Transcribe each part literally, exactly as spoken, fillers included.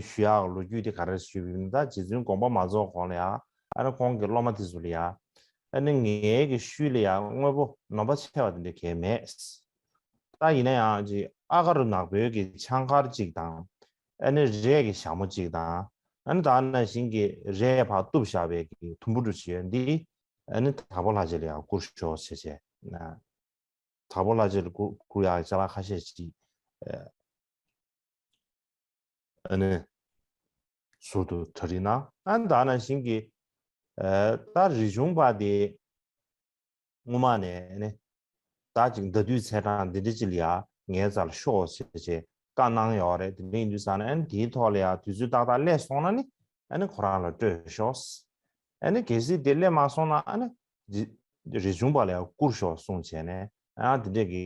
ཞུ་ཡག་ལོ་རྒྱུས་དེ་ག་རེ་ཞུས་པ་ཡིན་ན། ད་རྗེ་བཙུན་དགོངས་པ་མ་རྫོགས་གོང་ལ་ཡ། ཨ་ནི་ཁོང་གི་སློབ་མ་དེ་ཚོ་ལ་ཡ། ཨ་ནི་ངའི་གི་ཤུལ་ལ་ཡ་དངོས་པོ་ནོམ་པ་ཆེ་བ་དེ་འདྲ་གས་མེད། ད་ཡིན་ན་ཡང་ཅིག་ཨ་ག་རུ་ནག་པོའི་གི་ཆང་ཁར་གཅིག་དང་། ཨ་ནི་རས་ཀྱི་ཞྭ་མོ་གཅིག་དང་། ཨ་ནི་ད་ནང་བཞིན་གྱི་རས་ཕར་གཏུབ་བཞག་པའི་གི་དུམ་བུ་འདྲ་ཅིག་ཡོད། འདི་ཨ་ནི་དྭགས་པོ་ལྷ་རྗེ་ལ་ཡང་བསྐུར་ཤོག་ཟེར་བྱས། དྭགས་པོ་ལྷ་རྗེ་ལ་བསྐུར་བསྐུར་ཡག་ཅ་ལག་ཁ་ཤས་ཅིག་ཨ་ནི་ཟུར་དུ་གྲ་སྒྲིག་གནང་། ཨ་ནི་ད་ནང་བཞིན་གྱི་ད་རིག་འབྱུང་པ་དེ་སྔོན་མ་ནས་ནི་ད་ཅིག་ཟླ་དུས་ཚེས་གྲངས་འདི་འདྲ་ཅིག་ལ་ཡ་ངའི་རྩ་ལ་ཤོག་ཟེར་བྱས་བཀའ་གནང་ཡོད་རེད། དེ་འདྲ་ཡིན་དུས་ཙང་ནས་ཨ་ནི་དེའི་ཐོག་ལ་ཡ་དུས་ཚོད་ཏག་ཏག་སླེབས་སོང་ན་ནི་ཨ་ནི་ཁོ་རང་ལ་སྤྲོད་ཤོག་ཨ་ནི་གལ་སྲིད་དེ་སླེབས་མ་སོང་ན་ཨ་ནི་རི་རིག་འབྱུང་པ་ལ་ཡ་བསྐུར་ཤོག་གསུངས་བྱས་ནས། ཨ་དེ་འདྲ་གི་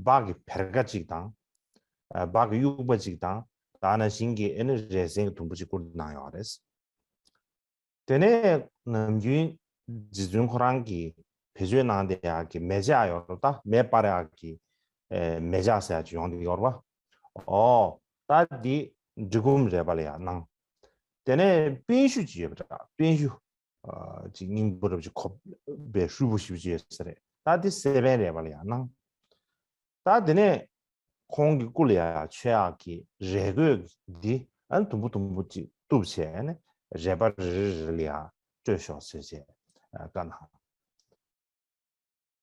སྦྲ་གི་བེར་ཀ་གཅིག་དང་། སྦྲ་གི་དབྱུག་པ་གཅིག་དང་། ད་ནང་བཞིན་གྱི་ཨ་ནི་རས་གཟན་གྱི་དུམ་བུ་གཅིག་བསྐུར་གནང་ཡོད་རེད། དེ་ནས་ནམ་རྒྱུན་རྗེ་བཙུན་ཁོ་རང་གིས་བེད་སྤྱོད་གནང་བསྡད་ཡག་གི་མེ་ལྕགས་ཡོད་རེད། ད་མེ་སྤར་ཡག་གི་ཨེ་མེ་ལྕགས་ཟེར་ཡག་ཅིག་ཡོང་བསྡད་ཡོད་རེད་པ། ཨོ། ད་འདི་འབྲི་གུང་རས་པ་ལ་ཡང་གནང་། དེ་ནས་པིན་ཤུ་ཅིག་ཡོད་པ་འདྲ། པིན་ཤུ་ཨ་ཅིག་སྙིང་པོ་འདྲ་པོ་ཅིག་ཁོབ་པའི་ཧྲུལ་པོ་ཞེ་པོ་ཅིག་ཡོད་ས་རེད། ད་འདི་སེ་བན་རས་པ་ལ་ཡང་གནང་། ད་དེ་ནས་ཁོང་གི་སྐུ་ལ་ཡང་མཆོད་ཡག་གི་རས་གོས་འདི་ཨ་ནི་དུམ་བུ་དུམ་བུ་ཅིག་གཏུབ་བྱས་ནས་རས་པ་རེ་རེ་རེ་ལ་ཡང་སྤྲོད་ཤོག་ཟེར་བྱས་བཀའ་གནང་།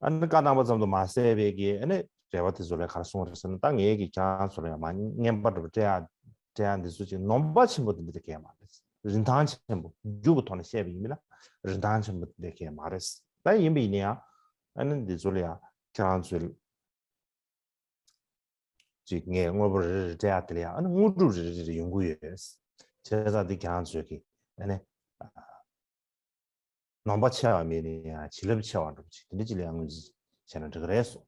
ཨ་ནི་བཀའ་གནང་པ་ཙམ་དུ་མ་ཟད་པའི་གི་ཨ་ནི་རས་པ་དེ་ཚོ་ལ་ག་རེ་གསུངས་རེད་ཟེར་ན། ད་ངས་གི་ཁྱེད་རང་ཚོ་ལ་ཡང་མ་རྔན་པ་འདྲ་པོ་སྤྲད་ཡག་སྤྲད་ཡག་འདི་ཚོ་ཅིག་ནོམ་པ་ཆེན་པོ་དེ་འདྲ་གས་མ་རེད། རིན་ཐང་ཆེན་པོ། རྒྱུ་གི་ཐོག་ནས་བཤད་པ་ཡིན་པ་ན་རིན་ཐང་ཆེན་པོ་དེ་འདྲ་གས་མ་རེད། ད་ཡིན་པ་ཡིན་ན་ཡང་ཨ་ནི་འདི་ཚོ་ལ་ཡང་ཁྱེད་རང་ཚོས་ཅིག་ངས་དངོས་པོ་རེ་རེ་སྤྲད་ཡག་དེ་ལ་ཡང་ཨ་ནི་དངོས་གྲུབ་རེ་རེ་རེ་རེ་ཡོང་གི་ཡོད། བྱས་ཙང་འདི་ཁྱེད་རང་ཚོས་ཀྱི་ཨ་ནི་ནོམ་པ་ཆེ་བ་མེད་ནའི་ཡང་བྱིན་རླབས་ཆེ་བ་འདྲ་པོ་ཅིག་དེ་འདྲ་ཅིག་ལ་ཡང་ངོས་འཛིན་བྱས་ན་འགྲིག་གི་རེད་གསུངས།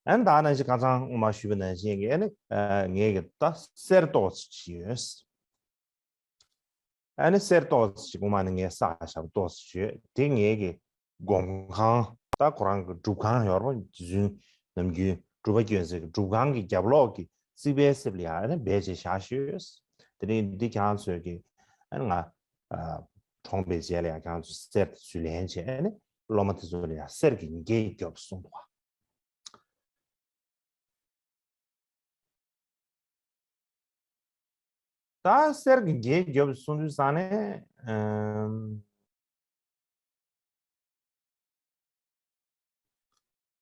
ཨ་ནི་ད་ནང་བཞིན་ཁ་སང་སྔོན་མ་ཞུས་པ་ནང་བཞིན་གྱི་ཨ་ནི་ཨ་ངས་ཀྱི་ད་གསེར་ཏོག་ཙམ་ཅིག་ཡོད། ཨ་ནི་གསེར་ཏོག་ཙམ་ཅིག་སྔོན་མ་ནས་ངས་བསགས་བཞག་པ་ཏོག་ཙམ་ཅིག་ཡོད། དེ་ངས་ཀྱི་སྒོམ་ཁང་། ད་ཁོ་རང་གི་སྒྲུབ་ཁང་ཡོད་རེད་པ། རྗེ་བཙུན་ནམ་རྒྱུན་སྒྲུབ་པ་སྐྱོན་ཟེར་གྱི་སྒྲུབ་ཁང་གི་རྒྱབ་ལོགས་ཀྱི་རྩིག་པའི་གསེབ་ལ་ཡང་ཨ་ནི་སྦས་བྱས་བཞག་ཤོག་དེ་རིང་འདི་ཁྱེད་རང་ཚོས་ཀྱི་ཨ་ནི་ང་ཨ་གྲོངས་པའི་རྗེས་ལ་ཡང་ཁྱེད་རང་ཚོས་གསེར་དེ་ཚུར་ལེན་བྱས་ཨ་ནི་སློབ་མ་དེ་ཚོ་ལ་ཡང་གསེར་གྱི་འགྱེད་རྒྱོབ་གསུངས་འདུག་བ། ད་གསེར་གྱི་འགྱེད་རྒྱོབ་གསུངས་དུས་ཙང་ནས་ཨམ།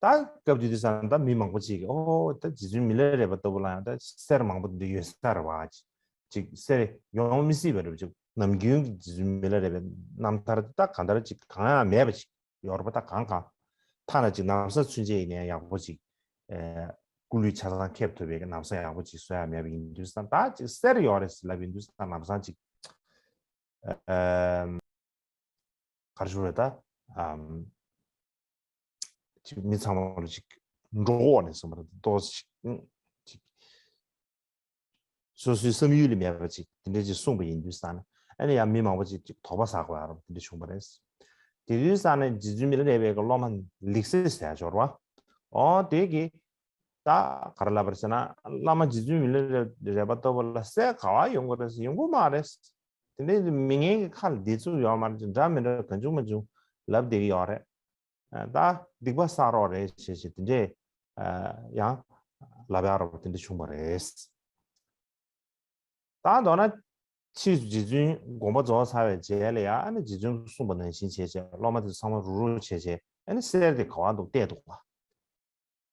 ད་སྐབས་དེ་དུས་ཙང་ད་མི་མང་པོ་ཅིག་གིས་ཨོ་ད་རྗེ་བཙུན་མི་ལ་རས་པ་ལྟ་བུ་ལ་ཡང་ད་གསེར་མང་པོ་འདི་ཡོད་ས་རེད་བ། ཅིག་གསེར་ཡོང་མི་སྲིད་པ་རེད་བ། ཅིག་ནམ་རྒྱུན་གྱི་རྗེ་བཙུན་མི་ལ་རས་པའི་རྣམ་ཐར་དེ་ད་གང་ལྟར་ཅིག་གང་ཡང་མེད་པ་ཅིག་ཡོད་རེད་པ། ད་གང་གང་ཐ་ན་ཅིག་ན་བཟའ་ཚུན་ཆད་ཡིན་ནའི་ཡག་པོ་ཅིག་ཨེ་སྐུ་ལུས་ཆ་ཚང་ཁེབས་ཐུབ་པའི་ན་བཟའ་ཡག་པོ་ཅིག་བཟོ་ཡ་མེད་པ་ཡིན་དུས་ཙང་ད་ཅིག་གསེར་ཡོད་རེད་ཟེར་ལབ་ཡིན་དུས་ཙང་ན་བཟའ་ཅིག་ཨེ། ག་རེ་ཞུ་རེད་ད། ཨམ། ཅིག་མི་ཚང་མ་ལ་ཅིག་འགྲོ་འོག་ནས་སོང་བ་རེད། ཏོག་ཙམ་ཅིག་ཅིག་སོ་སོའི་བསམ་ཡུལ་ལས་མེད་པ་ཅིག་དེ་འདྲ་ཅིག་གསུངས་པ་ཡིན་དུས་ཙང་ནས་ཨ་ནི་ཡང་མི་མང་པོ་ཅིག་ཅིག་དོགས་པ་ཟ་དགོས་ཡ་རབས་དེ་འདྲ་བྱུང་བ་རེད། དེ་དུས་ཙང་ནས་རྗེ་བཙུན་མི་ལ་རས་པའི་གི་སློབ་མ་ལེགས་སེ་ཟེར་ཡ་འབྱོར་བ། ཨོ་དེ་གི་ད་ག་རེ་ལབ་པ་རེད་ཟེར་ན། བླ་མ་རྗེ་བཙུན་མི་ལ་རས་པ་ལྟ་བུ་ལ་གསེར་ག་བ་ཡོང་གི་རེད་ཟེར། ཡོང་གི་མ་རེད། དེ་འདྲའི་མི་ངན་གྱི་ཁ་ལ་བདེ་ཚུགས་ཡོད་མ་རེད། འདྲ་མི་འདྲ་གང་བྱུང་མ་བྱུང་ལབ་བསྡད་ཀྱི་ཡོད་རེད། ཨ་ད་སྡིག་པ་བསགས་རོགས་རེད་ཞེས་ཞེས་དེ་འདྲས་ཨ་ཡང་ལབ་ཡག་རོགས་དེ་འདྲ་བྱུང་བ་རེད། ད་མདོར་ན་ཕྱིས་སུ་རྗེ་བཙུན་དགོངས་པ་རྫོགས་ཚར་བའི་རྗེས་ལ་ཡང་ཨ་ནི་རྗེ་བཙུན་གསུངས་པ་ནང་བཞིན་བྱས་བྱས་སློབ་མ་དེ་ཚོ་ཚང་མ་རུག་རུག་བྱས་བྱས་ཨ་ནི་གསེར་དེ་ག་བ་འདུག་བལྟས་འདུག་བ།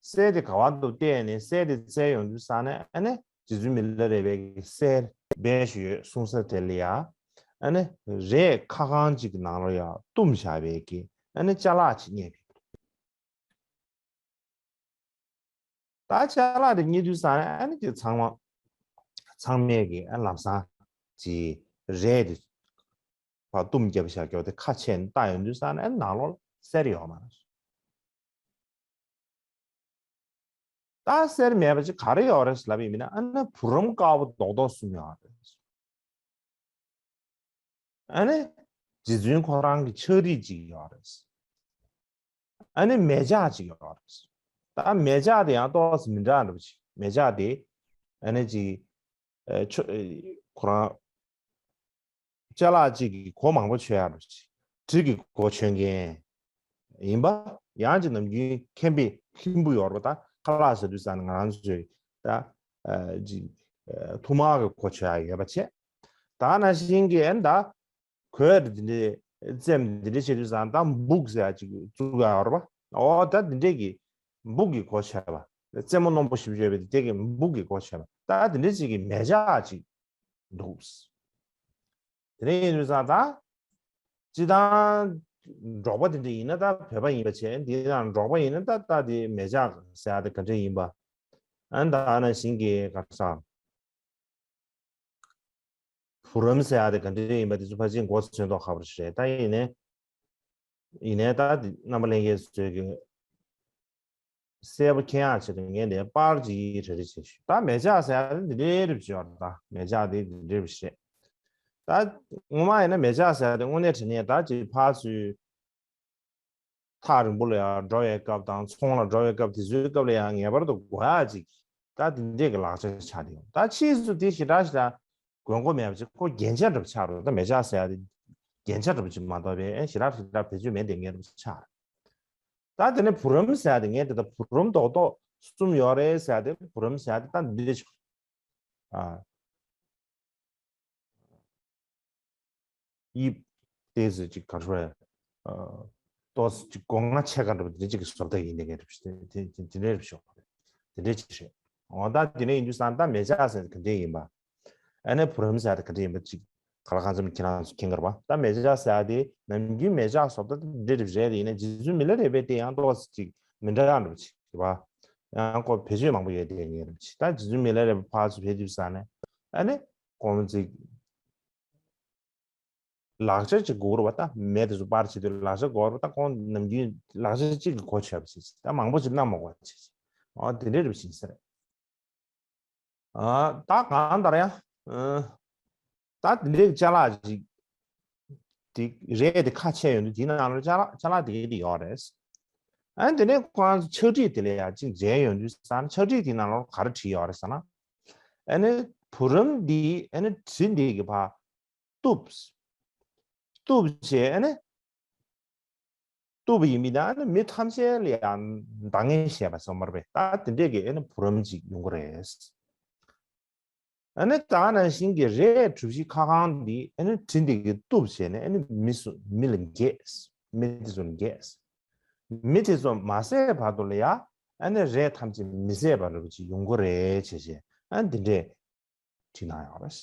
གསེར་དེ་ག་བ་འདུག་བལྟས་ནས་གསེར་དེ་བཙལ་ཡོང་དུས་ཙང་ནས་ཨ་ནི་རྗེ་བཙུན་མི་ལ་རས་པའི་གི་གསེར་སྦས་ཡོད་གསུང་ས་དེ་ལ་ཡ་ཨ་ནི་རས་ཁ་གང་ཅིག་གི་ནང་ལ་ཡ་བཏུམས་བཞག་པའི་གི་ཨ་ནི་ཅ་ལག་ཅིག་རྙེད་པ་ཡིན། ད་ཅ་ལག་དེ་རྙེད་དུས་ཙང་ནས་ཨ་ནི་དེ་ཚང་མ་ཚང་མས་གི་ཨ་ལམ་སང་ཅིག་རས་དེ་ཕར་བཏུམས་བརྒྱབ་བཞག་རྒྱུ་དེ་ཁ་ཕྱེ་ནས་བལྟ་ཡོང་དུས་ཙང་ནས་ཨ་ནི་ནང་ལོགས་ལ་གསེར་ཡོད་མ་རེད། ད་གསེར་མེད་པ་ཅིག་ག་རེ་ཡོད་རེད་ལབ་ཡིན་ན་ཨ་ནི་བུ་རམ་དཀར་པོ་རྡོག་རྡོག་གསུམ་ཡོད་རེད། ཨ་ནི་རྗེ་བཙུན་ཁོ་རང་གི་ཕྱག་རིས་ཅིག་ཡོད་རེད། ཨ་ནི་མེ་ལྕགས་ཅིག་ཡོད་རེད། ད་མེ་ལྕགས་དེ་ཡང་ཏོག་ཙམ་མི་འདྲ་འདྲ་པོ་ཅིག་མེ་ལྕགས་དེ་ཨ་ནི་ཅིག་ ཨ་ཆོ་ཨ་ཁོ་རང་ཅ་ལག་ཅིག་གི་གོ་མང་པོ་ཆོད་ཡག་འདྲ་པོ་ཅིག་གྲི་གི་གོ་ཆོད་མཁན་ཡིན་པ། ཡང་ཅིག་ནམ་རྒྱུན་མཁན་པོའི་ལྷུན་པོ་ཡོད་རེད་པ། ད་ཁ་ལག་ཟ་དུས་ཙང་ནས་ང་རང་ཚོས་ད་ཨ་ཅིག་ཨ་ཐུར་མ་གི་གོ་ཆོད་ཡག་ཡོད་པ་བྱས། ད་ནང་བཞིན་གྱི་ཨ་ནི་ད། གོས་དེ་འདྲའི་རྩེད་མོ་དེ་འདྲའི་བྱེད་དུས་ཙང་ད་སྦུག་ཟེར་ཡག་ཅིག་བཙུགས་ཡག་ཡོད་རེད་པ། འོ་ད་དེ་འདྲའི་གི་སྦུག་གི་གོ་ཆོད་པ། རྩེད་མོ་རྣོན་པོ་ཞེ་པོ་ཅིག་ཡོད་པ་དེ་དེ་གི་སྦུག་གི་གོ་ཆོད་པ། ད་དེ་འདྲའི་ཅིག་གི་མལ་ཆ་ཅིག་འདུག་དེ་འདྲ་ཡིན་དུས་ཙང་ད་སྤྱིར་བཏང་འབྲོག་པ་དེ་འདྲ་ཡིན་ན། ད་བོད་པ་ཡིན་པ་བྱས། འདི་ནང་འབྲོག་པ་ཡིན་ན་ད་ད་དེ་མལ་ཆ་ཟེར་ཡག་དེ་ག་འདྲ་ཡིན་པ། ཨ་ནི་ད་ནང་བཞིན་གྱི་ག་རེ་ཟེར། བུ་རམ་ཟེར་ཡག་དེ་ག་འདྲ་ཡིན་པ་དེ་ཚོ་ཕལ་ཆེར་མགོ་ཚོས་མདོག་ཁ་པོ་རེད། ད་ཡིན་ནའི་ཡིན་ནའི་ད་དེ་རྣམ་པ་ལྷན་རྒྱས་ཚོས་ཀྱི་གསལ་པོ་མཁྱེན་ཡག་ཆེད་དུ་ངས་འདི་པར་ཅིག་རེ་རེ་བྱས་ཞུ། ད་མལ་ཆ་ཟེར་ཡག་དེ་འདི་འདྲའི་རེད་བྱས་པ། ད་མལ་ཆ་དེ་འདི་འདྲའི་རེད་བྱས། ད་ངོ་མ་ཡིན་ན་མལ་ཆ་ཟེར་ཡག་དེ་དངོས་གནས་དྲང་གནས་ད་ཅིག་ཕར་ཚུར་ཐག་རིང་པོ་ལ་ཡར་འགྲོ་བའི་སྐབས་དང་ཚོང་ལ་འགྲོ་བའི་སྐབས་དེ་ཚོའི་སྐབས་ལ་ཡང་ངེས་པར་དུ་དགོས་ཡག་ཅིག་ད་དེ་འདྲས་ཀྱི་ལག་ཆ་ཆགས་བསྡད་ཡོད། ད་ཕྱིས་སུ་དེ་ཞེ་དྲག་ཞེ་དྲག་དགོས་མཁོ་མེད་པ་ཅིག་ཁོ་རྒྱན་ཆ་འདྲ་པོ་ཆགས་འགྲོ། ད་མལ་ཆ་ཟེར་ཡག་དེ་རྒྱན་ཆ་འདྲ་པོ་ཅིག་མ་གཏོགས་པའི་ཨེ་ཞེ་དྲག་ཞེ་དྲག་བེད་སྤྱོད་མེད་བསྡད་མཁན་འདྲ་པོ་ཆགས་རེད། ད་དེ་ནས་བུ་རམ་ཟེར་ཡག་དེ་ངས་དེ་ལྟར་བུ་རམ་རྡོག་རྡོག་གསུམ་ཡོད་རེད་ཟེར་ཡག་དེ། བུ་རམ་ཟེར་ཡག་དེ་ད་འདི་འདྲས་ཆགས། ཨ། དབྱིབས་དེ་ཚོ་ཅིག་ག་རེ་ཟེར། ཨ། ཏོག་ཙམ་ཅིག་སྒོ་ང་ཕྱེད་ཀ་འདྲ་པོ་དེ་འདྲ་ཅིག་གི་བཟོ་ལྟ་ཡིན་བསྡད་མཁན་འདྲ་པོ་ཞིག་དེ་དེ་དེ་འདྲ་རེད་ཤོག་དེ་འདྲ་ཅིག་རེད། འོ་ད་དེ་འདྲ་ཡིན་དུས་ཙང་ད་མལ་ཆ་ཟེར་ག་འདྲ་ཡིན་པ། ཨ་ནི་བུ་རམ་ཟེར་དེ་ག་འདྲ་ཡིན་པ་ཅིག་ག་ལ་གང་འཚམ་ཁྱེད་རང་ཚོ་མཁྱེན་གྱི་རེད་པ། ད་མལ་ཆ་ཟེར་དེ་ནམ་རྒྱུན་མལ་ཆ་བཟོ་ལྟ་དེ་འདྲ་རེད་རེད། དེ་ཡིན་ན་རྗེ་བཙུན་མི་ལ་རས་པའི་དེ་ཡང་ཏོག་ཙམ་ཅིག་མི་འདྲ་འདྲ་པོ་ཅིག་རེད་པ། ཡང་ཁོ་བེད་སྤྱོད་མང་པོ་ཡོད་བསྡད་མཁན་འདྲ་པོ་ཅིག་ད་རྗེ་བཙུན་མི་ལ་རས་པ་ཕར་ཚུར་ཕེབས་དུས་ཙང་ནས་ཨ་ནི་ཁོང་ཚོས་ལག་ཆ་ཅིག་དགོས་རེད་པ། ད་མལ་དེ་ཚོ་པར་བྱེད་དུས་ལག་ཆ་དགོས་རེད་པ། ད་ཁོང་ནམ་རྒྱུན་ལག་ཆ་གཅིག་གི་གོ་ཆོད་པ་ཞིག་ད་མང་པོ་ཞིག་བསྣམས་མ་དགོས་པ་བྱས་བྱས། ཨ་དེ་འདྲ་རེད་པ་ཞིག་ཟེར། ཨ་ད་གང་ལྟར་ཡང་ཨ་ད་དེ་འདྲའི་ཅ་ལག་ཅིག་དེ་རས་དེ་ཁ་ཕྱེ་ཡོང་དུས་དེའི་ནང་ལ་ཅ་ལག་ཅ་ལག་དེ་ག་དེ་ཡོད་རེད། ཨ་ནི་དེ་ནས་ཁོ་རང་ཚོ་ཕྱག་བྲིས་དེ་ལ་ཡང་ཅིག་མཇལ་ཡོང་དུས་ཙང་ཕྱག་བྲིས་དེའི་ནང་ལ་ག་རེ་བྲིས་ཡོད་རེད་ཟེར་ན། ཨ་ནི་བུ་རམ་འདི་ཨ་ནི་གྲི་འདི་གི་ཕར་གཏུབས། གཏུབས་བྱས་ཨ་ནི་གཏུབ་པ་ཡིན་མིན་ད་ནི་མི་ཐམས་ཅད་ལ་ཡང་འདང་ངེས་བྱས་པ་སོ་མར་པས་ད་དེ་འདྲས་ཀྱི་ཨ་ནི་བུ་རམ་ཅིག་ཡོང་གི་རེད། ཨ་ནི་ད་ནང་བཞིན་གྱི་རས་གྲུ་བཞི་ཁ་གང་འདི་ཨ་ནི་གྲི་འདི་གིས་གཏུབ་བྱས་ནས་ཨ་ནི་མི་སུ་མི་ལ་འགས། མི་དེ་ཚོ་ལ་འགས། མི་དེ་ཚོ་མ་བསད་བར་དུ་ལ་ཡ་ཨ་ནི་རས་ཐམས་ཅད་མི་ཟད་པ་འདྲ་པོ་ཅིག་ཡོང་གི་རེད་བྱས་བྱས་ཨ་ནི་འདི་འདྲས། བྲིས་གནང་ཡོད་རེད།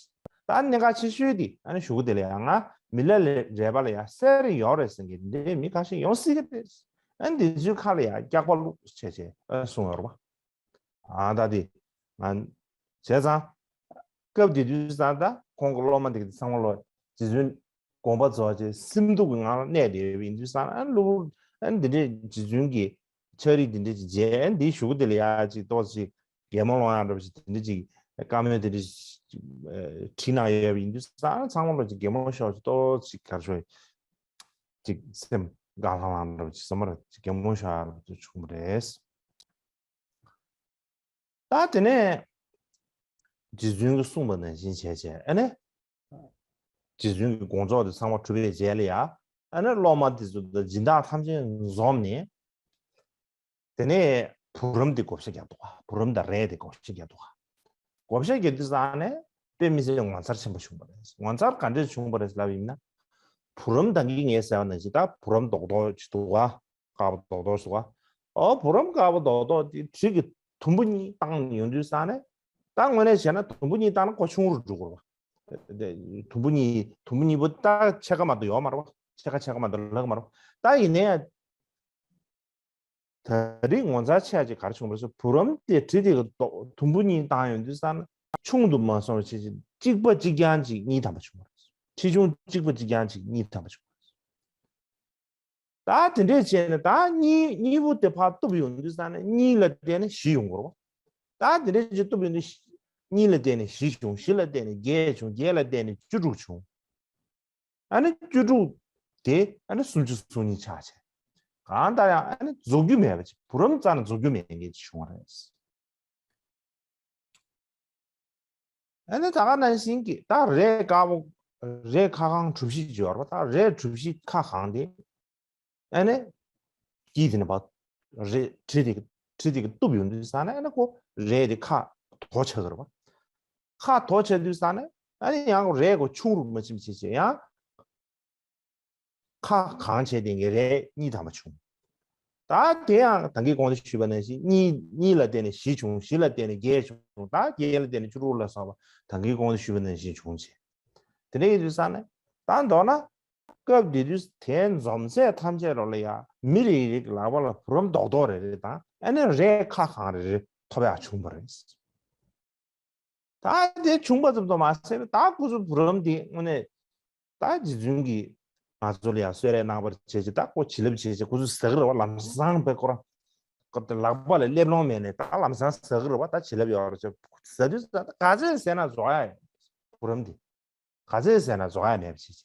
ད་གནད་འགག་ཆེ་ཤོས་དེ་ཨ་ནི་གཞུག་གུ་དེ་ལ་ཡང་ང་མི་ལ་ལས་རས་པ་ལ་ཡང་གསེར་ཡོད་རེད་ཟེར་མཁན་འདི་མི་ཁ་ཤས་ཡོང་སྲིད་ཀྱི་རེད། ཨ་ནི་འདི་ཚོའི་ཁ་ལ་ཡང་སྐྱག་པ་བླུགས་བྱས་བྱས་ཨ་གསུངས་ཡོད་རེད་པ། ཨ་ད་དེ་ང་བྱས་ཙང་སྐབས་དེ་དུས་ཙང་ད་ཁོང་གི་སློབ་མ་འདི་གི་ཚང་མ་ལོ་རྗེ་བཙུན་དགོངས་པ་རྫོགས་བྱས་སེམས་སྡུག་གི་ངང་ལ་གནས་བསྡད་ཡོད་པ་ཡིན་དུས་ཙང་ཨ་གློ་བུར་ཨ་འདི་འདྲའི་རྗེ་བཙུན་གྱི་ཕྱག་བྲིས་འདི་འདྲའི་ཅིག་མཇལ་ཨ་འདིའི་གཞུག་གུ་དེ་ལ་ཡ་ཅིག་ཏོག་ཙམ་ཅིག་གད་མོ་སློང་ཡག་འདྲ་པོ་ཅིག་དེ་འདྲ་ཅིག་བཀའ་མོལ་དེ་འདྲ་ཅིག་བྲིས་གནང་ཡོད་པ་ཡིན་དུས་ཙང་ཚང་མ་ལོ་ཅིག་གད་མོ་ཤོར་ཅིག་ཏོག་ཙམ་ཅིག་ག་རེ་ཞུ་ཅིག་སེམས་དགའ་ལྷང་ལྷང་འདྲ་པོ་ཅིག་བསམ་པ་རེད། ཅིག་གད་མོ་ཤོར་ཡག་འདྲ་པོ་ཅིག་བྱུང་བ་རེད། ད་དེ་ནས་རྗེ་བཙུན་གྱིས་གསུངས་པ་ནང་བཞིན་བྱས་བྱས་ཨ་ནི་རྗེ་བཙུན་གྱི་དགོངས་རྫོགས་དེ་ཚང་མ་གྲུབ་པའི་རྗེས་ལ་ཡ་ཨ་ནི་སློབ་མ་དེ་ཚོ་དང་སྦྱིན་བདག་ཐམས་ཅད་འཛོམས་ནས་དེ་ནས་བུ་རམ་དེ་བགོ་བཤའ་རྒྱག་འདུག་ག་བུ་རམ་དང་རས་དེ་བགོ་བཤའ་རྒྱག་འདུག་ག་བགོ་བཤའ་རྒྱག་དུས་ཙང་ནས་དཔེ་མི་སྲིད་ངོ་མཚར་ཆེན་པོ་བྱུང་བ་རེད། ངོ་མཚར་ག་འདྲས་བྱུང་བ་རེད་ལབ་ཡིན་ན། བུ་རམ་ད་གིན་ངས་ཟེར་བ་ནང་བཞིན་ད་བུ་རམ་རྡོག་རྡོག་ཅིག་འདུག་ག་དཀར་པོ་རྡོག་རྡོག་ཟེར་བ། ཨོ་བུ་རམ་དཀར་པོ་རྡོག་རྡོག་དེ་གྲི་གི་དུམ་བུ་གཉིས་བཏང་ཡོང་དུས་ཙང་ནས་ད་དངོས་གནས་བྱས་ན་དུམ་བུ་གཉིས་བཏང་ན་ཁོ་ཆུང་རུ་འགྲོ་གི་རེད་པ། དེ་དུམ་བུ་གཉིས་དུམ་བུ་གཉིས་པོ་ད་ཕྱེད་ཀ་མ་གཏོགས་ཡོད་མ་རེད་པ། ཕྱེད་ཀ་ཕྱེད་ཀ་མ་གཏོགས་ལྷག་མ་རེད་པ། ད་ཡིན་ནའི་ད་རེས་ངོ་མཚར་ཆེ་ཅིག་ག་རེ་བྱུང་བ་རེད་ཟེར་བུ་རམ་དེ་གྲི་དེ་གི་རྡོག་དུམ་བུ་གཉིས་བཏང་ཡོང་དུས་ཙང་ན་ཆུང་དུ་མ་སོང་བ་བྱས་ཅིག་གཅིག་པ་གཅིག་རྐྱང་ཅིག་གཉིས་ཐམ་པ་བྱུང་བ་རེད། གྲི་ཆུང་གཅིག་པ་གཅིག་རྐྱང་ཅིག་གཉིས་ཐམ་པ་བྱུང་བ་རེད། ད་དེ་འདྲས་བྱས་ནས་ད་གཉིས་གཉིས་པོ་དེ་ཕར་གཏུབ་ཡོང་དུས་ཙང་ནས་གཉིས་ལ་བརྟེན་ནས་བཞི་ཡོང་གི་རེད་པ། ད་དེ་འདྲས་ཅིག་གཏུབ་ཡོང་དུས་གཉིས་ལ་བརྟེན་ནས་བཞི་བྱུང་། བཞི་ལ་བརྟེན་ནས་བརྒྱད་བྱུང་། བརྒྱད་ལ་བརྟེན་ནས་བཅུ་དྲུག་བྱུང་། ཨ་ནི་བཅུ་དྲུག་དེ་ཨ་ནི་སུམ་ཅུ་སོ་གཉིས་ཆགས་བྱས། གང་ལྟར་ཡང་ཨ་ནི་རྫོགས་རྒྱུ་མེད་པ་ཅིག་བུ་རམ་རྩ་ནས་རྫོགས་རྒྱུ་མེད་མཁན་ཅིག་བྱུང་བ་རེད། ཨ་ནི་ད་ག་ནང་བཞིན་གྱི་ད་རས་དཀར་པོ། རས་ཁ་གང་གྲུ་བཞི་ཅིག་ཡོད་རེད་པ། ད་རས་གྲུ་བཞི་ཁ་གང་དེ། ཨ་ནི་དཀྱིལ་དེ་ནས་ཕར་རས་གྲི་དེ་གྲི་དེ་གིས་གཏུབ་ཡོང་དུས་ཙ་ན། ཨ་ནི་ཁོ་རས་དེ་ཁ་དོག་ཆགས་ཀྱི་རེད་པ། ཁ་དོག་ཆགས་དུས་ཙ་ན། ཨ་ནི་ཡང་རས་ཁོ་ཆུང་རུ་མ་ཕྱིན་བྱས་བྱས་ཡང་ཁ་གང་བྱས་དེ་གི་རས་གཉིས་ཐམ་པ་བྱུང་། ད་དེ་ཡང་ད་གིན་གོང་དུ་ཞུས་པ་ནང་བཞིན་གཉིས། གཉིས་ལ་བརྟེན་ནས་བཞི་བྱུང་། བཞི་ལ་བརྟེན་ནས་བརྒྱད་བྱུང་། ད་བརྒྱད་ལ་བརྟེན་ནས་བཅུ་དྲུག་ལ་སོགས་པ་ད་གིན་གོང་དུ་ཞུས་པ་ནང་བཞིན་བྱུང་བྱས། དེ་འདྲ་ཡིན་དུས་ཙ་ན། ད་མདོར་ན་སྐབས་དེ་དུས་དེ་འཛོམས་ཚད་ཐམས་ཅད་ལོ་ལ་ཡ་མི་རེ་རེ་གི་ལག་པ་ལ་བུ་རམ་རྡོག་རྡོག་རེ་རེ་དང་། ཨ་ནི་རས་ཁ་གང་རེ་རེ་ཐོབ་ཡག་བྱུང་བ་རེད། ད་དེ་བྱུང་པ་ཙམ་དུ་མ་ཟད་པའི་ད་ཁོ་ཚོ་བུ་རམ་དེ་དངོས་གནས་ད་རྗེ་བཙུན་གྱིས་ང་ཚོ་ལ་ཡང་གསོལ་རས་གནང་བར་བྱས་ཀྱི། ད་ཁོ་བྱིན་རླབས་བྱས་ཀྱི་ཁོ་ཚོས་ཟ་གི་རེད་བ། ལམ་སང་པའི་ཁོ་རང་ཁོ་ལག་པ་ལ་སླེབས་ལོང་མེད་ནས་ད་ལམ་སང་ཟ་གི་རེད་བ། ད་བྱིན་རླབས་ཡོད་རེད་ཅེས་ཟ་དུས་ད་ག་ཚོད་ཟས་ན་རྫོགས་ཡ་ཡོད། བུ་རམ་དེ། ག་ཚོད་ཟས་ན་རྫོགས་ཡ་མེད་པ་བྱས་ཀྱི།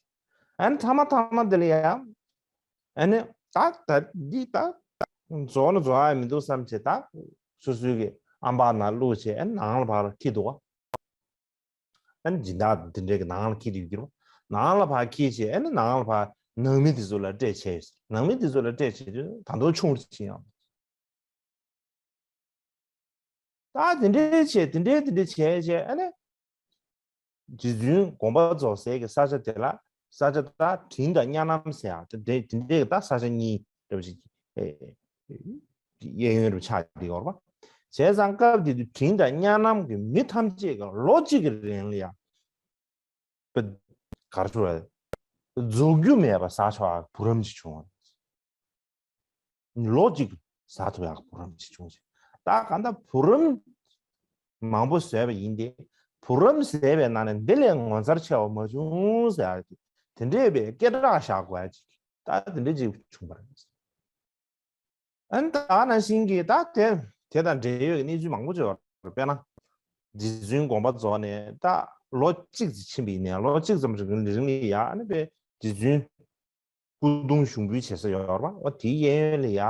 ཨ་ནི་མཐའ་མ་མཐའ་མ་དེ་ལ་ཡང་། ཨ་ནི་ད་ད་འདི་ད་རྫོགས་ན་རྫོགས་ཡ་མི་འདུག་བསམ་བྱས། ད་སོ་སོའི་གི་ཨམ་བག་ནང་བླུགས་བྱས། ཨ་ནི་ནང་ལ་ཕར་འཁྱེར་འདུག་བ། ཨ་ནི་སྦྱིན་བདག་འདི་འདྲའི་གི་ནང་ལ་འཁྱེར་དུས་ཀྱི་རོ། ནང་ལ་ཕར་འཁྱེར་བྱས། ཨ་ནི་ནང་ལ་ཕར་ནང་མི་དེ་ཚོ་ལ་སྤྲད་བྱས་ཡོད། ནང་མི་དེ་ཚོ་ལ་སྤྲད་བྱས་དུས་ད་དུང་ཆུང་རུ་ཕྱིན་ཡོང་། ད་དེ་འདྲའི་བྱས། དེ་འདྲའི་དེ་འདྲའི་བྱས་བྱས། ཨ་ནི་རྗེ་བཙུན་དགོངས་པ་རྫོགས་སའི་གི་ས་ཆ་དེ་ལ། ས་ཆ་ད་དྲིན་དང་གཉའ་ནམ་ཟེར་ཡག་དེ་འདྲའི་དེ་འདྲའི་གི་ད་ས་ཆ་གཉིས་འདྲ་བོ་ཅིག་ཨེ་གཡས་གཡོན་རུ་ཆགས་བསྡད་ཡོད་རེད་པ། བྱས་ཙང་སྐབས་དེ་དུས་དྲིན་དང་གཉའ་ནམ་གྱི་མི་ཐམས་ཅད་ཀྱིས་ལོ་གཅིག་གི་རིང་ལ་ཡང་། པ། ག་རེ་ཞུ་དགོས་རེད། རྫོགས་རྒྱུ་མེད་པ་ཟ་ཆོག་ཡག་བུ་རམ་ཅིག་བྱུང་བ་རེད། ལོ་གཅིག་ཟ་ཐུབ་ཡག་བུ་རམ་ཅིག་བྱུང་ཞིང་། ད་གང་ལྟར་བུ་རམ་མང་པོ་བཟས་པ་ཡིན་ཏེ། བུ་རམ་བཟས་པའི་ནང་ནས་འདི་ལས་ངོ་མཚར་ཆེ་བ་མ་བྱུང་ཟེར་ཡག་གི་དེ་འདྲས་པའི་སྐད་གྲགས་བཞག་དགོས་ཡག་ཅིག་ད་དེ་འདྲས་ཅིག་བྱུང་བ་རེད། ཨ་ནི་ད་ག་ནང་བཞིན་གྱི་ད་དེ་དེ་དང་འབྲེལ་ཡོད་ཀྱི་གནས་ཚུལ་མང་པོ་ཅིག་ཡོད་རེད། དཔེར་ན། རྗེ་བཙུན་དགོངས་པ་རྫོགས་ནས་ད་ལོ་གཅིག་ཙམ་ཕྱིན་པ་ཡིན་ནའི། ལོ་གཅིག་ཙམ་རིང་རིང་ལ་ཡ། ཨ་ནི་དཔེ་རྗེ་བཙུན་སྐུ་གདུང་ཞུགས་འབུལ་བྱེད་ས་ཡོད་རེད་པ། འོ་དེའི་གཡས་གཡོན་ལ་ཡ།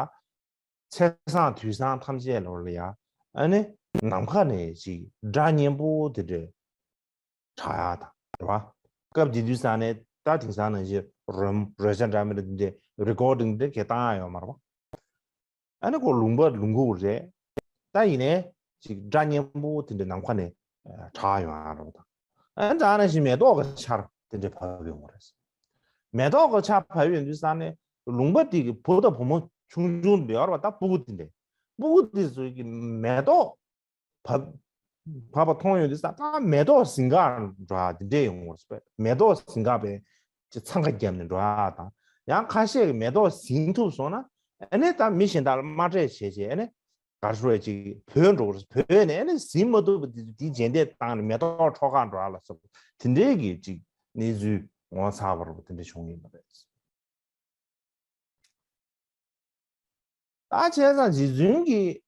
ཚེས་བཟང་དུས་བཟང་ཐམས་ཅད་ལོ་ལ་ཡ། ཨ་ནི་ནམ་མཁའ་ནས་ཅིག་སྒྲ་སྙན་པོ་དེ་འདྲ་གྲགས་ཡག་དང་རེད་པ། སྐབས་དེ་དུས་ཙ་ནས་ད་དེང་སང་ནང་བཞིན་རོལ་རོལ་ཆ་འདྲ་མི་འདྲ་དེ་འདྲའི་རི་ཀོར་ཌིང་དེ་འདྲ་གས་བཏང་ཡག་ཡོད་མ་རེད་པ། ཨ་ནི་ཁོ་ལུང་པ་ལུང་ཁུག་རེད། ད་ཡིན་ནའི་ཅིག་སྒྲ་སྙན་པོ་དེ་འདྲ་ནམ་མཁའ་ནས་གྲགས་ཡོང་ཡག་རེད་པ། ད་ཨ་ནི་ད་ནང་བཞིན་མེ་ཏོག་གི་ཆར་དེ་འདྲ་བབས་ཡོང་བ་རེད། མེ་ཏོག་གི་ཆར་བབས་ཡོང་དུས་ཙ་ནས་ལུང་པ་དེ་གི་བུ་དང་བུ་མོ་ཆུང་ཆུང་དེ་ཡོད་རེད་པ། ད་སྤུ་གུ་དེ་འདྲ། སྤུ་གུ་དེ་ཚོ་གི་མེ་ཏོག་བབས་བབས་པ་མཐོང་ཡོང་དུས་ཙ། ད་མེ་ཏོག་ཟིན་ག་འགྲོ་ཡག་དེ་འདྲས་ཡོང་བ་རེད་པས། མེ་ཏོག་ཟིན་ག་པའི་ཅིག་འཚང་ཁ་བརྒྱབ་ནས་འགྲོ་ཡག་དང་། ཡང་ཁ་ཤས་ཀྱིས་མེ་ཏོག་ཟིན་ཐུབ་སོང་ན། ཨ་ནི་ད་མི་གཞན་དག་ལ་མ་སྤྲད་བྱས་བྱས། ཨ་ནི་ག་རེ་ཞུ་དགོས་རེད། ཅིག་བུད་འགྲོ་གི་རེད། བུད་ནས་ཨ་ནི་ཟིན་མ་ཐུབ་པ་དེ་དེའི་རྗེས་འདེད་བཏང་ནས་མེ་ཏོག་འཕྲོག་ག་འགྲོ་ཡག་ལ་སོགས་པ་དེ་འདྲས་ཀྱི་ཅིག་གནས་ཚུལ་ངོ་མཚར་བ་རུ་དེ་འདྲས་བྱུང་ཡོད་པ་རེད། ད་བྱས་ཙང་རྗེ་བཙུན་གྱིས་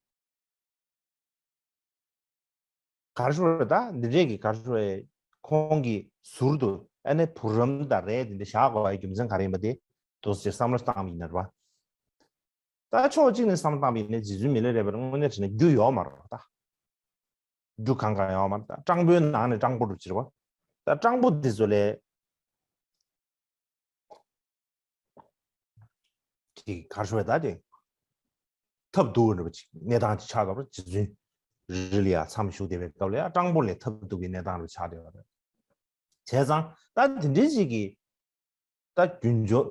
ག་རེ་ཞུ་དགོས་རེད། ད་འདི་འདྲས་ཀྱི་ག་རེ་ཞུ་དགོས་རེད། ཁོང་གི་ཟུར་དུ་ཨ་ནི་བུ་རམ་དང་རས་དེ་འདྲ་བཞག་དགོས་པའི་རྒྱུ་མཚན་ག་རེ་ཡིན་པ་དེ་འདུག་སེ་བསམ་བློ་བཏང་བ་ཡིན་ན་རེད་པ། ད་ཕྱོགས་གཅིག་ནས་བསམ་བློ་བཏང་བ་ཡིན་ན་རྗེ་བཙུན་མི་ལ་རས་པར་དངོས་གནས་དྲིས་ན་རྒྱུ་ཡོད་མ་རེད་པ། ད་རྒྱུ་གང་གང་ཡོད་མ་རེད། ད་སྤྲང་པོའི་ནང་ནས་སྤྲང་པོ་འགྲོ་ཕྱིར་བ། ད་སྤྲང་པོ་འདི་ཚོ་ལས་ཀྱི་གར་ཤོར་བའི་ད་དེ་ཐབས་སྡུག་འདྲ་པོ་ཅིག་གནས་སྟངས་ཅིག་ཆགས་འདུག་པ། རྗེ་བཙུན་རི་ལ་ཡ་མཚམས་བཞུགས་བསྡད་པའི་སྐབས་ལ་ཡ་སྤྲང་པོ་ལས་ཐབས་སྡུག་གི་གནས་སྟངས་རུ་ཆགས་བསྡད་པ་རེད། བྱས་ཙང་ད་དེ་འདྲའི་ཅིག་གི་ད་རྒྱུ་འབྱོར་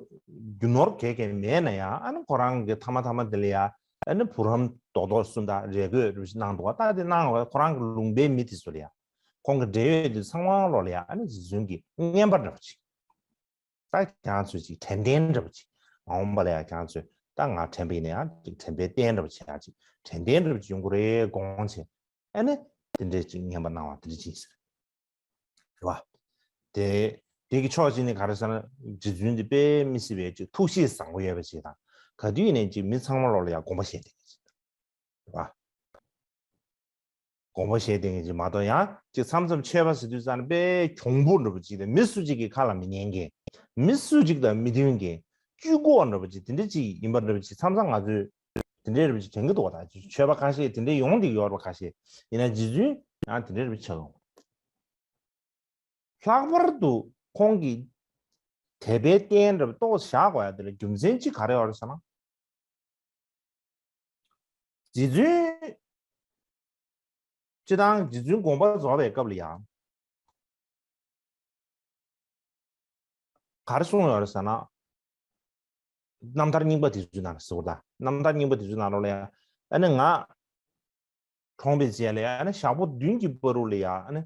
རྒྱུ་ནོར་གས་གས་མེད་ན་ཡང་། ཨ་ནི་ཁོ་རང་གི་མཐའ་མ་མཐའ་མ་དེ་ལ་ཡ་ཨ་ནི་བུ་རམ་རྡོག་རྡོག་གསུམ་དང་རས་གོས་རུ་ཞིག་གནང་འདུག་པ། ད་དེ་གནང་བ་ཁོ་རང་གི་ལུང་པའི་མི་དེ་ཚོ་ལ་ཡ་ཁོང་གི་འབྲེལ་ཡོད་དེ་ཚང་མ་ལོག་ལ་ཡ་ཨ་ནི་རྗེ་བཙུན་གྱི་རྔན་པ་འདྲ་པོ་ཅིག་ད་ཁྱེད་རང་ཚོས་ཅིག་དྲན་རྟེན་འདྲ་པོ་ཅིག་མ་འོངས་པ་ལ་ཡང་ཁྱེད་རང་ཚོས་ད་ང་དྲན་པ་ཡིན་ན་ཡང་ཅིག་དྲན་པའི་རྟེན་འདྲ་པོ་ཅིག་ཡང་ཅིག་དྲན་རྟེན་འདྲ་པོ་ཅིག་ཡོང་གི་རེད་དགོངས་བྱས། ཨ་ནི་དེ་འདྲས་ཅིག་རྔན་པ་གནང་བ་དེ་འདྲ་ཅིག་ཟེར། རེད་བ། དེ་དེ་གི་ཕྱོགས་གཅིག་ནས་ག་རེ་ཟེར་ན། རྗེ་བཙུན་འདི་དཔེ་མི་སྲིད་པའི་ཅིག་ཐུགས་གཤིས་བཟང་པོ་ཡོད་པ་ཅིག་དང་། ག་དུས་ཡིན་ནའི་ཅིག་མི་ཚང་མ་ལོག་ལ་ཡང་དགོངས་པ་བཞེས་བསྡད་མཁན་ཅིག་དང་། རེད་བ། དགོངས་པ་བཞེས་བསྡད་མཁན་ཅིག་མ་གཏོགས། ཡང་ཅིག་མཚམས་མཚམས་ཆོས་པ་ཟེར་དུས་ཙམ་ནས་དཔེ་གྱོང་པོ་འདྲ་པོ་ཅིག་དང་། མི་སུ་གཅིག་གི་ཁ་ལ་མི་ཉན་མཁན། མི་སུ་གཅིག་དང་མི་མཐུན་མཁན། ཅུས་ཀོག་འདྲ་པོ་ཅིག་དེ་འདྲ་ཅིག་ཡིན་པ་འདྲ་པོ་ཅིག་མཚམས་མཚམས་ང་ཚོས་དེ་འདྲའི་འདྲ་པོ་ཅིག་དྲན་གྱི་འདུག་པ། ད་ཆོས་པ་ཁ་ཤས་དེ་འདྲ་ཡོང་བསྡད་ཡོད་རེད་པ། ཁ་ཤས་ཡིན་ན་རྗེ་བཙུན་ཡང་དེ་འདྲའི་འདྲ་པོ་ཆགས་ཡོང་། ལྷག་པར་དུ་ཁོང་གིས་དད་པའི་རྟེན་རབ་ཏོག་བཞག་དགོས་ཡ་དེ་ལ་རྒྱུ་མཚན་གཅིག་ག་རེ་ཡོད་རེད་ཟེར་ན། རྗེ་བཙུན། སྤྱིར་བཏང་རྗེ་བཙུན་དགོངས་པ་རྫོགས་པའི་སྐབས་ལ་ཡང་། ག་རེ་གསུངས་ཡོད་རེད་ཟེར་ན། རྣམ་ཐར་རྙིང་པ་དེ་ཚོའི་ནང་ལ་ཟེར་བ་ད། རྣམ་ཐར་རྙིང་པ་དེ་ཚོའི་ནང་ལོགས་ལ་ཡང་། ཨ་ནི་ང་གྲོངས་པའི་རྗེས་ལ་ཡང་ཨ་ནི་ཞག་པོ་བདུན་གྱི་བར་དུ་ལ་ཡང་ཨ་ནི།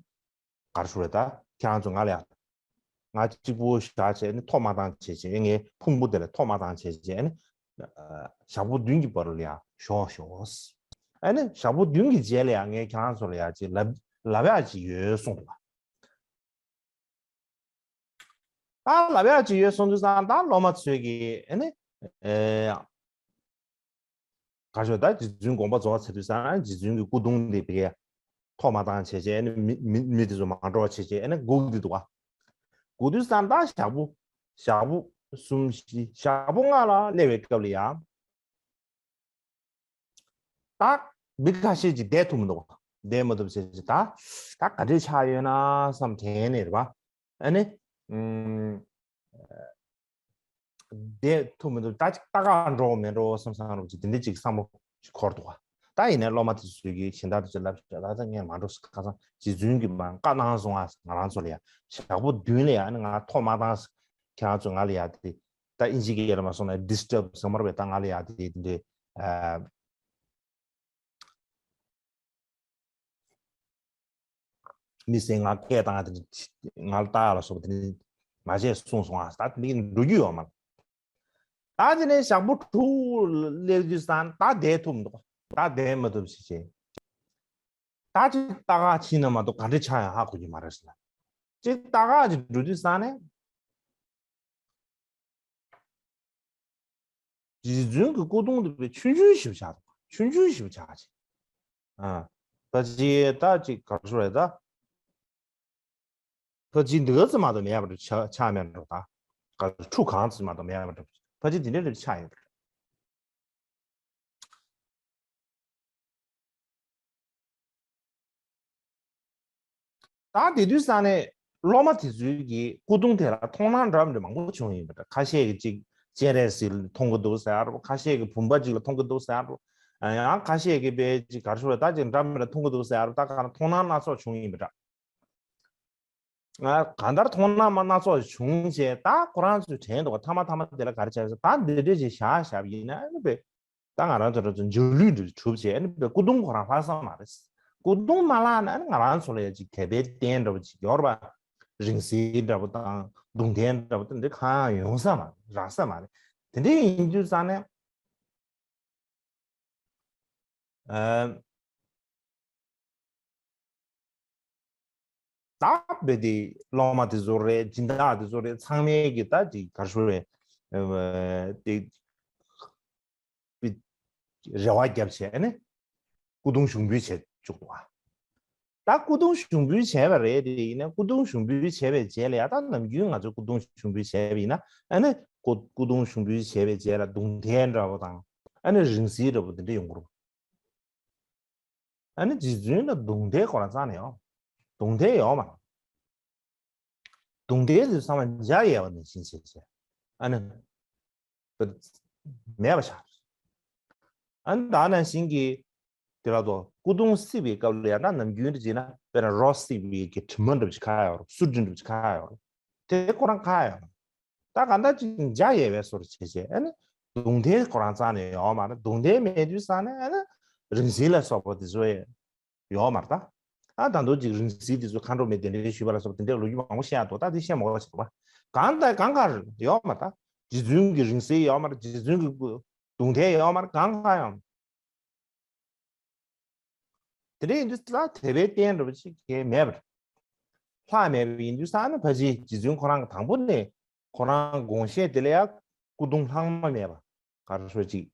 ག་རེ་ཞུ་རེད་ད། ཁྱེད་རང་ཚོ་ང་ལ་ཡང་། ང་གཅིག་པུ་བཞག་བྱས་ནི་ཐོག་མ་བཏང་བྱས་བྱས་ངའི་ཕུང་པོ་དེ་ལ་ཐོག་མ་བཏང་བྱས་བྱས་ནི། ཞག་པོ་བདུན་གྱི་བར་དུ་ལ་ཡང་བཞུགས་ཤོག་ཨ་ནི་ཞག་པོ་བདུན་གྱི་རྗེས་ལ་ཡང་ངས་ཁྱེད་རང་ཚོ་ལ་ཡང་ཅིག་ལབ་ལབ་ཡག་ཅིག་ཡོད་གསུངས་འདུག་ད་ལབ་ཡག་ཅིག་ཡོད་གསུངས་དུས་ཙང་ད་སློབ་མ་ཚོས་ཀྱིས་ཨ་ནི། ཨེ། ག་ཤོད་ད་རྗེ་བཙུན་དགོངས་པ་རྫོགས་ཚར་དུས་ཙང་རྗེ་བཙུན་གྱི་སྐུ་གདུང་དེ་བེ་ཐོག་མ་བཏང་བྱས་བྱས་ཨ་ནི་མི་མི་མི་དེ་ཚོ་མ་འགྲོ་བྱས་བྱས་ཨ་ནི་སྒུག་དེ་འདུག་ག་སྒུག་དུས་ཙང་ད་ཞག་པོ་ཞག་པོ་གསུམ་བཞི་ཞག་པོ་ལྔ་ལ་སླེབས་པའི་སྐབས་ལ་ཡང་། ད་མི་ཁ་ཤས་ཀྱིས་བསྡད་ཐུབ་མི་འདུག་བསྡད་མི་ཐུབ་ཟེར་ཅིག་ད་ད་ག་འདྲས་ཆགས་ཡོད་ན་བསམ་དྲན་ནས་རེད་པ། ཨ་ནི། ཨུམ། བསྡད་ཐུབ་མི་འདུག་ད་ཅིག་ལྟ་ག་འགྲོ་མི་འགྲོ་བསམ་བསམ་རོགས་ཅིག་དེ་འདྲས་ཅིག་བསམ་བློ་ཅིག་འཁོར་འདུག་བ། ད་ཡིན་ནའི་སློབ་མ་དེ་ཚོས་ཀྱིས་གཞན་དག་དེ་ཚོས་ལབ་ཤག་ད་ད་ངས་མ་འགྲོ་ཟེར། ཁ་སང་རྗེ་བཙུན་གྱིས་མར་བཀའ་གནང་སོང་ང་ང་རང་ཚོ་ལ་ཡ་ཞག་པོ་བདུན་ལ་ཡ་ཨ་ནི་ང་ཐོག་མ་བཏང་ཟེར། ཁྱེད་རང་ཚོས་ང་ལ་ཡ་དེ་ད་ཨིན་ཇི་སྐད་ལ་མ་སོང་ན་ཌིས་ཊརབ་ཟེར་མ་རེད་པས། ད་ང་ལ་ཡ་དེ་དེ་འདྲས། མི་སེར་ང་སྐད་བཏང་དེ་ང་ལ་ལྟ་ཡག་ལ་སོགས་པ་དེ་ནི་མ་བྱས་གསུངས་སོང་ཨ། ད་དེ་འགྲོ་རྒྱུ་ཡོད་མ་རེད། ད་དེ་ནས་ཞག་པོ་དྲུག་སླེབས་དུས་ཙང་ད་བསྡད་ཐུབ་མི་འདུག་ད་བསྡད་མི་ཐུབ་ཞེས་བྱས། ད་ཅིག་ལྟ་ག་ཕྱིན་ན་མ་གཏོགས་ག་འདྲ་ཆགས་ཡང་ཧ་གོ་གི་མ་རེད་ཟེར་ན། ཅིག་ལྟ་ག་ཅིག་འགྲོ་དུས་ཙང་ནས། རྗེ་བཙུན་གྱི་སྐུ་གདུང་དེ་ཆུང་ཆུང་ཞིག་ཆགས་འདུག་ཆུང་ཆུང་ཞིག་ཆགས་ཅིག་ཨ། ཕལ་ཆེར་ད་ཅིག་ག་རེ་ཞུ་རེད་ད། ཕལ་ཆེར་འདི་ག་ཙམ་མ་གཏོགས་མེད་པ་འདྲ་ཆགས་ཆགས་མེད་འགྲོ་ད། ག་ཁྲུ་གང་ཙམ་མ་གཏོགས་མེད་པ་འདྲ། ཕལ་ཆེར་འདི་འདྲ་འདྲ་ཆགས་ཡོད་པ་རེད། ད་དེ་དུས་ཙང་ནས་སློབ་མ་དེ་ཚོའི་གི་སྐུ་གདུང་དེ་ལ་མཐོང་སྣང་འདྲ་མི་འདྲ་མང་པོ་བྱུང་ཡིན་པ་འདྲ། ཁ་ཤས་ཀྱིས་ཅིག་སྤྱན་རས་གཟིགས་མཐོང་གི་འདུག་ཟེར་ཡ་རོ། ཁ་ཤས་ཀྱིས་བུམ་པ་ཅིག་ལ་མཐོང་གི་འདུག་ཟེར་ཡ་རོ། ཡང་ཁ་ཤས་ཀྱིས་དཔེ་ཅིག་ག་རེ་ཞུ་རེད་ད་ཅིག་འདྲ་མི་འདྲ་མཐོང་གི་འདུག་ཟེར་ཡ་རོ། ད་ག་ན་མཐོང་སྣང་སྣ་ཚོགས་བྱུང་ཡིན་པ་འདྲ། ང་གང་ལྟར་མཐོང་སྣང་མ་སྣ་ཚོགས་བྱུང་རྗེས་ད་ཁོ་རང་ཚོས་དྲན་འདུག་ག་མཐའ་མ་མཐའ་མ་དེ་ལ་ག་རེ་བྱས་ཟེར། ད་འདི་འདྲས་ཅིག་བཞག་བཞག་པ་ཡིན་ན་ཨ་ནི་དཔེ། ད་ང་རང་ཚོ་རང་ཚོ་འཇའ་ལུས་འདྲ་གྲུབ་བྱས་ཨ་ནི་དཔེ་སྐུ་གདུང་ཁོ་རང་ལྷག་ས་མ་རེད། སྐུ་གདུང་མ་ལྷག་ན་ཨ་ནི་ང་རང་ཚོ་ལ་ཡ་ཅིག་དད་པའི་རྟེན་འདྲ་བོ་ཅིག་ཡོད་རེད་པ། རིང་བསྲེལ་འདྲ་བོ་དང་གདུང་རྟེན་འདྲ་བོ་དེ་འདྲ་གང་ཡང་ཡོང་ས་མ་རེད། རག་ས་མ་རེད། དེ་འདྲ་ཡིན་དུས་ཙང་ནས། ཨ། ད་བོད་དེ་སློབ་མ་དེ་ཚོ་རེད། སྦྱིན་བདག་དེ་ཚོ་རེད། ཚང་མས་ཀྱི་ད་ཅིག་ག་རེ་ཞུ་རེད། ཨ། དེ་རེ་བ་བརྒྱབ་བྱས་ནས་སྐུ་གདུང་ཞུགས་འབུལ་བྱས་བཅུག་པ། ད་སྐུ་གདུང་ཞུགས་འབུལ་བྱས་པ་རེད་དེ་ཡིན་ན། སྐུ་གདུང་ཞུགས་འབུལ་བྱས་པའི་རྗེས་ལ་ཡ་ད་ནམ་རྒྱུན་ང་ཚོས་སྐུ་གདུང་ཞུགས་འབུལ་བྱས་པ་ཡིན་ན་ཨ་ནི་སྐུ་སྐུ་གདུང་ཞུགས་འབུལ་བྱས་པའི་རྗེས་ལ་གདུང་རྟེན་འདྲ་བོ་དང་ཨ་ནི་རིང་བསྲེལ་འདྲ་བོ་དེ་འདྲ་ཡོང་གི་རེད། ཨ་ནི་རྗེ་བཙུན་ལ་གདུང་རྟེན་ཁོ་རང་རྩ་ནས་ཡོད། གདུང་རྟེན་ཡོད་མ་རེད། གདུང་རྟེན་དེ་ཚང་མ་འཇའ་ཡལ་བ་ནང་བཞིན་བྱས་བྱས། ཨ་ནི། མེད་པ་ཆགས། ཨ་ནི་ད་ནང་བཞིན་གྱི། དེ་ལ་དོ་སྐུ་གདུང་བསྲེགས་པའི་སྐབས་ལ་ཡང་ན་ནམ་རྒྱུན་དུ་བྱས་ན་དཔེར་ན་རོ་བསྲེགས་པའི་གི་དྲི་མ་འདྲ་པོ་ཅིག་ཁ་ཡོད་རེད། གསུར་དྲི་འདྲ་པོ་ཅིག་ཁ་ཡོད་རེད། དེ་ཁོ་རང་ཁ་ཡོད་རེད། ད་ག་འདྲ་ཅིག་འཇའ་ཡལ་བའི་བཟོ་འདྲ་བྱས་བྱས་ཨ་ནི་གདུང་རྟེན་ཁོ་རང་རྩ་ནས་ཡོད་མ་རེད། གདུང་རྟེན་མེད་དུས་ཙང་ནས་ཨ་ནི་རིང་བསྲེལ་ལ་སོགས་པ་དེ་ཚོ་ཡོད་མ་རེད་ད། ཨ་ད་དུང་ཅིག་རིང་བསྲེལ་དེ་ཚོ་མཁའ་འགྲོ་མའི་གདན་འདྲེན་ཞུས་པ་ལ་སོགས་པ་དེ་འདྲའི་ལོ་རྒྱུས་མང་པོ་བཤད་ཡ་འདུག་ད་དེ་བཤད་མ་དགོས་པ་བྱེད་པ། གང་ལྟར་གང་ག་ཡོད་མ་རེད་ད། རྗེ་བཙུན་གྱི་རིང་བསྲེལ་ཡོད་མ་རེད། རྗེ་བཙུན་གྱི་གདུང་རྟེན་ཡོད་མ་རེད། གང་ག་ཡོད་མ་རེད། དེ་འདྲ་ཡིན་དུས་ལ་དད་པའི་རྟེན་འདྲ་པོ་ཅིག་གང་ཡང་མེད་པ་རེད། ལྷག་མེད་པ་ཡིན་དུས་ཙང་ནས་ཕལ་ཆེར་རྗེ་བཙུན་ཁོ་རང་གི་དང་པོ་ནས་ཁོ་རང་དགོངས་བཞེད་དེ་ལ་ཡང་སྐུ་གདུང་ལྷག་མ་མེད་པ་ག་རེ་ཞུ་ཅིག་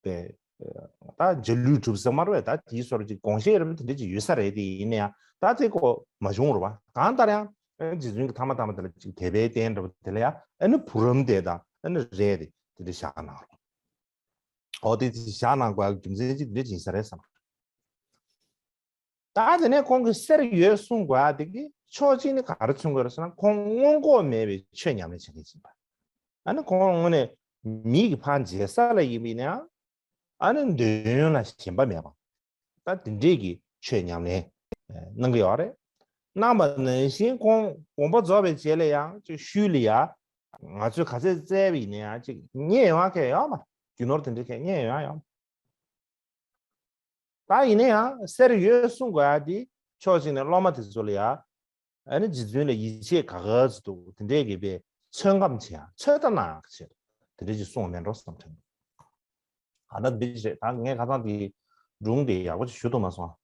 པས། ད་འཇའ་ལུས་གྲུབ་ཟེར་མ་རེད་པས། ད་དེའི་སོར་ཅིག་དགོངས་བཞེད་རེད་པ་དེ་འདྲ་ཅིག་ཡོད་ས་རེད། དེ་ཡིན་ན་ཡང་ད་དེ་ཀོ་མ་བྱུང་རེད་པ། གང་ལྟར་ཡང་རྗེ་བཙུན་གྱི་ཐ་མ་ཐ་མ་དེ་ལ་ཅིག་དད་པའི་རྟེན་འདྲ་པོ་དེ་ལ་ཡང་ཨ་ནི་བུ་རམ་དེ་དང་ཨ་ནི་རས་དེ་དེ་འདྲ་བཞག་གནང་རོགས། འོ་དེ་བཞག་གནང་དགོས་ཡག་རྒྱུ་མཚན་ཅིག་འདི་འདྲ་ཅིག་ཡིན་ས་རེད་བསམ། ད་དེ་ནས་ཁོང་གི་གསེར་ཡོད་གསུང་དགོས་ཡག་དེ་གི་ ཕྱོགས་གཅིག་ནས་ག་རེ་མཚོན་དགོས་རེད་ཟེར་ན། ཁོང་མངོན་ལྐོག་མེད་པའི་ཆོས་ཉམས་ལེན་བྱེད་མཁན་ཡིན་པ། ཨ་ནི་ཁོང་དངོས་གནས་མི་གི་ཕར་མཇལ་ས་ལ་ཡིན་པ་ཡིན་ན་ཡང་། ཨ་ནི་འདོད་ཡོན་ལ་ཞེན་པ་མེད་པ། ད་དེ་འདྲས་ཀྱི་ཆོས་ཉམས་ལེན་གནང་གི་ཡོད་རེད། གནང་བ་ནང་བཞིན་ཁོང་དགོངས་པ་རྫོགས་པའི་རྗེས་ལ་ཡང་ཅིག་ཤུལ་ལ་ཡ། ང་ཚོས་ག་ཚོད་བཙལ་བ་ཡིན་ན་ཡང་ཅིག་རྙེད་ཡོང་བ་གང་ཡང་ཡོད་མ། རྒྱུ་ནོར་དེ་འདྲས་གང་ཡང་རྙེད་ཡོང་བ་ཡོད་མ། ད་ཡིན་ན་ཡང་གསེར་ཡོད་གསུང་དགོས་ཡ་དེ་ཕྱོགས་གཅིག་ནས་སློབ་མ་དེ་ཚོ་ལ་ཡ། ཨ་ནི་རྗེ་བཙུན་ལ་ཡིད་ཆེས་ག་ག་ཚོད་འདུག་དེ་འདྲས་ཀྱི་པའི་ཚོད་བགམ་བྱེད་ཡ། ཚོད་ལྟ་གནང་ཡ་ཆེད་དུ་དེ་འདྲས་ཀྱི་གསུང་མེད་འགྲོ་བསམ་དྲན་འདུག་ཨ་ད་འདི་རེད། ད་ངས་ཁ་སང་དེ་སྒྲུང་དེ་ཡག་པོ་ཅིག་ཞུ་ཐུབ་མ་སོང་